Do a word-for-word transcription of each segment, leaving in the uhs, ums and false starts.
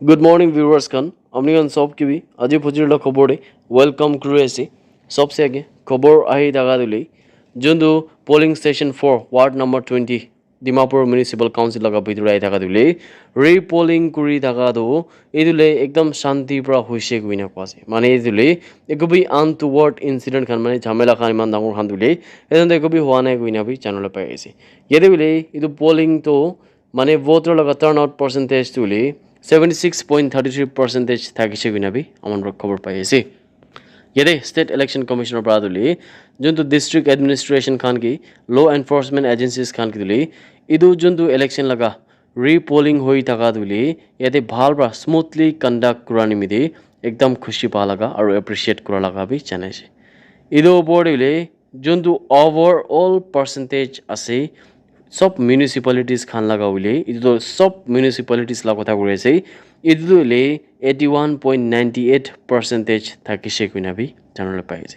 Good morning viewers khan, apni khan sob ke bi aji phujir la khobor de welcome kuri ase. Sob se age khobor ahi thaka tu le, juntu polling station four, ward number twenty, Dimapur Municipal Council laga bhitor ahi thaka tu le, repolling kuri thaka tu etu le ekdam shanti pra hoise koina koa ase. Mane etu le eku bi untoward incident khan, mane jhamela khan, iman dangor khan tu le etu eku bi hua nai koina bi janabole pai ase. Yate bole etu polling tu mane voter laga turnout percentage tu le seventy six point thirty three percentage thakise koina bi aman pra khobor pai ase. Yate State Election Commissioner pra tu le juntu district administration khan ki, law enforcement agencies khan ki tu le etu juntu election laga repolling hoi thaka tu le yate bhal pra smoothly conduct kura nimite ekdam khushi pa laga aru appreciate kura laga bi janai ase. Etu opor te hoile juntu overall percentage ase, sob municipalities khan laga hoile, etu toh sob municipalities la kotha kuri ase, etu toh hoile eighty one point ninety eight percentage thakise koina bi janabole pai ase.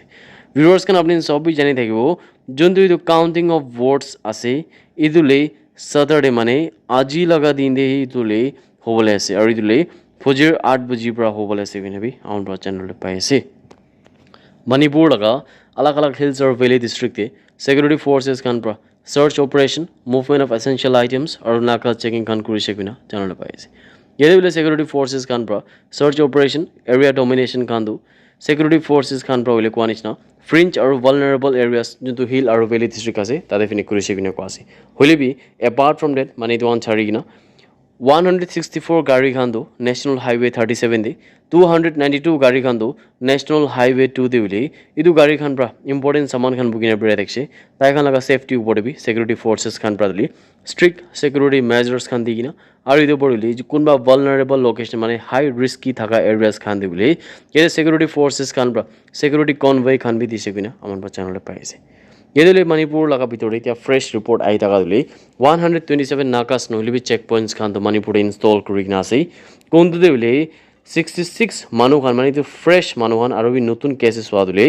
Viewers khan, apni sob bi jani thakibo, juntu etu counting of votes ase, etu le Saturday, mane aji laga din te hi etu le hobole ase, aru etu le fojir eight baji pra hobole ase koina bi aman pra janabole pai ase. Manipur laga alag alag hills aru valley district te security forces khan pra search operation, movement of essential items aru naka checking khan kurise koina janabole pai ase. Yate bole security forces khan pra search operation, area domination khan tu security forces khan pra hoile koa nishina fringe aru vulnerable areas, juntu hill aru valley district ase, tate fini kurise koina koa ase. Hoile bi, apart from that, mane etu khan chari kena one hundred sixty four gari khan tu National Highway thirty seven te, two hundred ninety two gari khan tu National Highway two te hoile, etu gari khan pra important saman khan bukhi na birai thakise. Tai khan laga safety upor te bi security forces khan pra hoile strict security measures khan di kena, aru etu opor hoile kunba vulnerable location, mane high risky thaka areas khan te hoile yate security forces khan pra security convoy khan bi dise koina aman pra janabole pai ase. Yate hoile Manipur laga bhitor te etia fresh report ahi thaka tu le one hundred twenty seven nakas nohoile bi checkpoints khan tu Manipur te install kuri kena ase. Kuntu te hoile sixty six manu khan, mane etu fresh manu khan aru bi notun cases hua tu le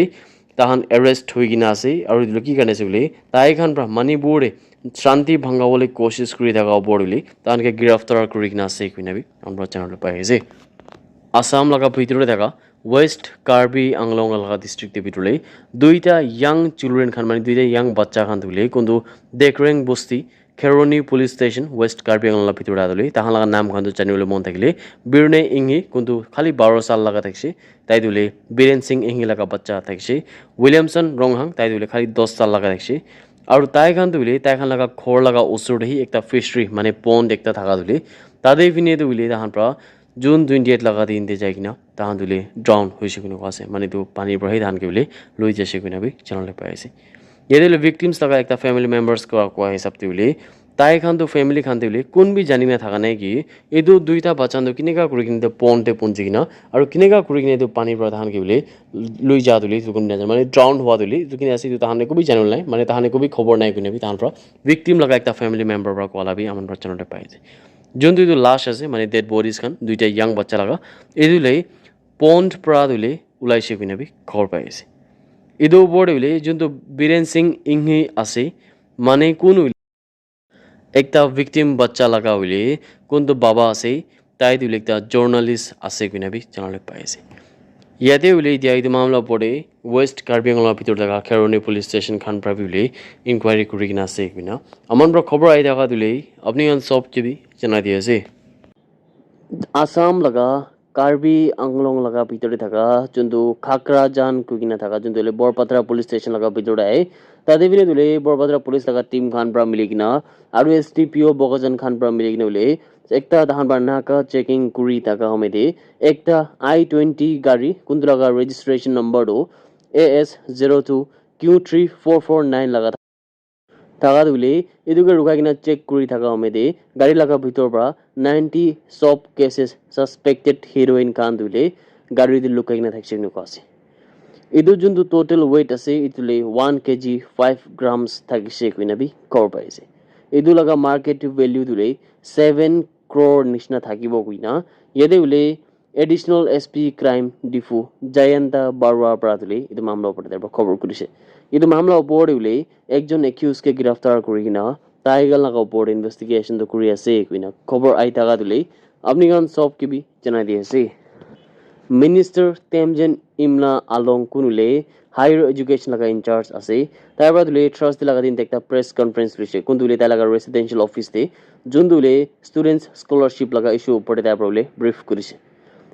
tai khan arrest hoi kena ase. Aru etu ki karne ase koile, tai khan pra Manipur te shanti bhangabole koshish kuri thaka opor te hoile tai khan ke giraftar kuri kena ase koina bi aman pra janabole pai ase. Assam laga bhitor te thaka West Karbi Anglong laga district te bhitor te duita young children khan, mane duita young bacha khan tu hoile kuntu Dekreng Bosti, Kheroni Police Station, West Karbi Anglong la bhitor te atu le, tai khan laga naam khan tu janibole mon thakile, Birne Inghi, kuntu khali baro saal laga thakise, tai tu le Biren Singh Inghi laga bacha thakise, Williamson Ronghang, tai tu le khali dos saal laga thakise, aru tai khan tu le, tai khan laga ghor laga usor te hi ekta fishery, mane pond ekta thaka tu le, tate fini tu le, tai khan pra June twenty eight laga din te jai kena, tai khan tu le drown hoise koina koa ase, mane tu pani pra hi tai khan ke bole loi jaise koina bi janabole pai ase. Yate le victims laga ekta family members koa, koa hisab te hoile, tai khan tu family khan te hoile kun bi jani na thaka nai ki etu duita bacha tu kineka kuri kena etu pond te punchi kena aru kineka kuri kena etu pani pra tai khan ke bole loi ja tu le etu kun bi najane, mane drown hua tu le etu kene ase, etu tai khan eku bi janibole nai, mane tai khan eku bi khobor nai koina bi tai khan pra victim laga ekta family member pra koa la bi aman pra janabole pai ase. Juntu etu lash ase, mane dead bodies khan, duita young bacha laga, etu le pond pra tu le ulaise koina bi khobor pai ase. Etu opor te hoile juntu Biren Singh Inghi ase, mane kun hoile ekta victim bacha laga hoile kuntu baba ase, tai tu hoile ekta journalist ase koina bi janabole pai ase. Yate hoile etia etu mamla opor te West Karbi Anglong la bhitor thaka Kheroni Police Station khan pra bi hoile inquiry kuri kena ase koina aman pra khobor ahi thaka tu le apni khan sob ke bi janai di ase. Assam laga Karbi Anglong laga bhitor te thaka juntu Khakrajan koi kena thaka juntu hoile Borpatra Police Station laga bhitor te ahe. Tate fini tu hoile Borpatra Police laga team khan pra mili kena aru S D P O Bokajan khan pra mili kena hoile ekta tai khan pra naka checking kuri thaka home te ekta I twenty gari kuntu laga registration number tu A S zero two Q three four four nine laga thaka tu hoile etu ke rukai kena check kuri thaka home te gari laga bhitor pra ninety soap cases suspected heroin khan tu hoile gari te lukai kena thakise koina koa ase. Etu juntu total weight ase etu le one K G five grams thakise koina bi khobor pai ase. Etu laga market value tu hoile seven crore nishina thakibo koina yate hoile Additional S P Crime Diphu Jayanta Barua pra tu hoile etu mamla opor te khobor kurise. Etu mamla opor te hoile ekjon accused ke giraftar kuri kena tai khan laga opor te investigation tu kuri ase koina khobor ahi thaka tu hoile apni khan sob ke bi janai di ase. Minister Temjen Imna Along kun hoile higher education laga in charge ase, tai para tu hoile Thursday laga din te ekta press conference loise, kun tu hoile tai laga residential office te, jun tu hoile students scholarship laga issue upor te tai para hoile brief kurise.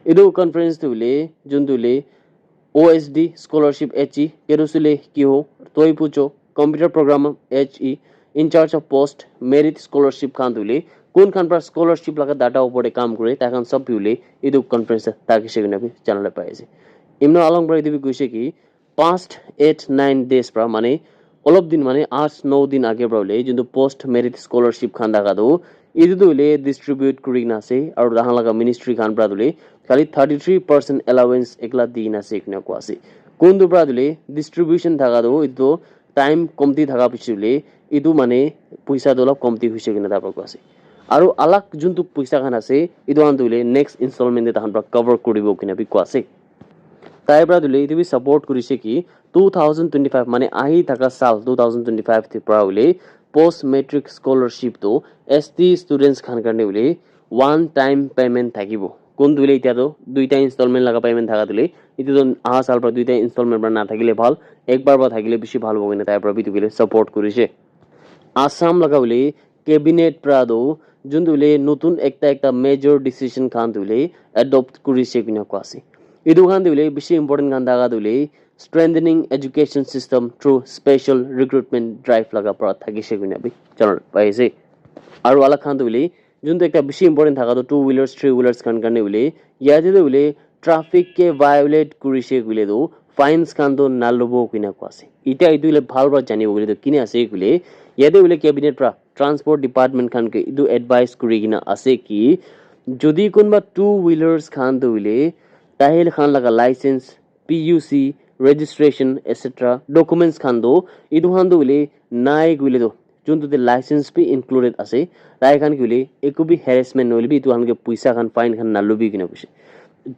Etu conference tu hoile jun tu hoile O S D scholarship H E, Kerusule Kiho, Toi Pucho, computer program H E, in charge of post merit scholarship khan tu hoile kun khan para scholarship laga data upor te kam kore, tai khan sob bi hoile etu conference te thakise koina bi janala pai ase. Imna Along para etu bi koise ki past eight nine days para, mane olop din, mane aath no din age para hoile juntu post merit scholarship khan thaka tu etu tu hoile distribute kuri kena ase, aru tahan laga ministry khan para tu hoile khali thirty three percent allowance ekla di kena ase koina koa ase. Kun tu para tu hoile distribution thaka tu etu time komti thaka piche hoile etu mane poisa tu olop komti hoise koina tai para koa ase. Aru alag juntu poisa khan ase, etu khan tu hoile next installment te tahan para cover kuribo koina bi koa ase. Tai para tu hoile etu bi support kurise ki two thousand twenty five, mane ahi thaka saal two thousand twenty five te para hoile post matric scholarship tu S T students khan karne hoile one time payment thakibo. Kun tu hoile itya tu duita installment laga payment thaka tu hoile, etu tu aha saal para duita installment para na thakile bhal, ek bar para thakile bishi bhal hobo koina tai para bi tu hoile support kurise. Assam laga hoile cabinet para tu juntu hoile notun ekta ekta major decision khan tu hoile adopt kurise koina koa ase. Etu khan tu hoile bishi important khan thaka tu hoile strengthening education system through special recruitment drive laga para thakise koina bi janala pai ase. Aru alag khan tu hoile juntu ekta bishi important thaka tu two wheelers, three wheelers khan karne hoile yate tu hoile traffic ke violate kurise koile tu fines khan tu nalobo koina koa ase. Itya etu hoile bhal para janibo koile tu kine ase koile yate hoile cabinet para transport department khan ke etu advice kuri kena ase ki jodi kunba two wheelers khan tu hoile tahil khan laga license, P U C, registration, et cetera documents khan tu etu khan tu hoile nai koile tu juntu te license bi included ase, tai khan ke hoile eku bi harassment nohoile bi etu khan ke poisa khan fine khan nalobi koina koise.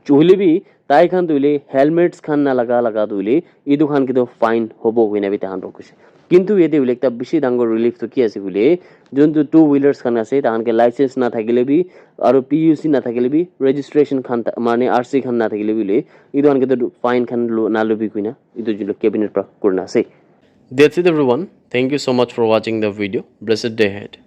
Hoile bi tai khan tu hoile helmets khan nalaga laga tu hoile etu khan ke tu fine hobo koina bi tai khan para koise. Kintu yate hoile ekta bishi dangor relief tu ki ase koile juntu two wheelers khan ase tai khan ke license na thakile bi aru P U C na thakile bi registration khan ta- mane R C khan na thakile bi hoile etu khan ke tu fine khan lo- nalobi koina etu juntu cabinet para kurina ase. That's it everyone. Thank you so much for watching the video. Blessed day ahead.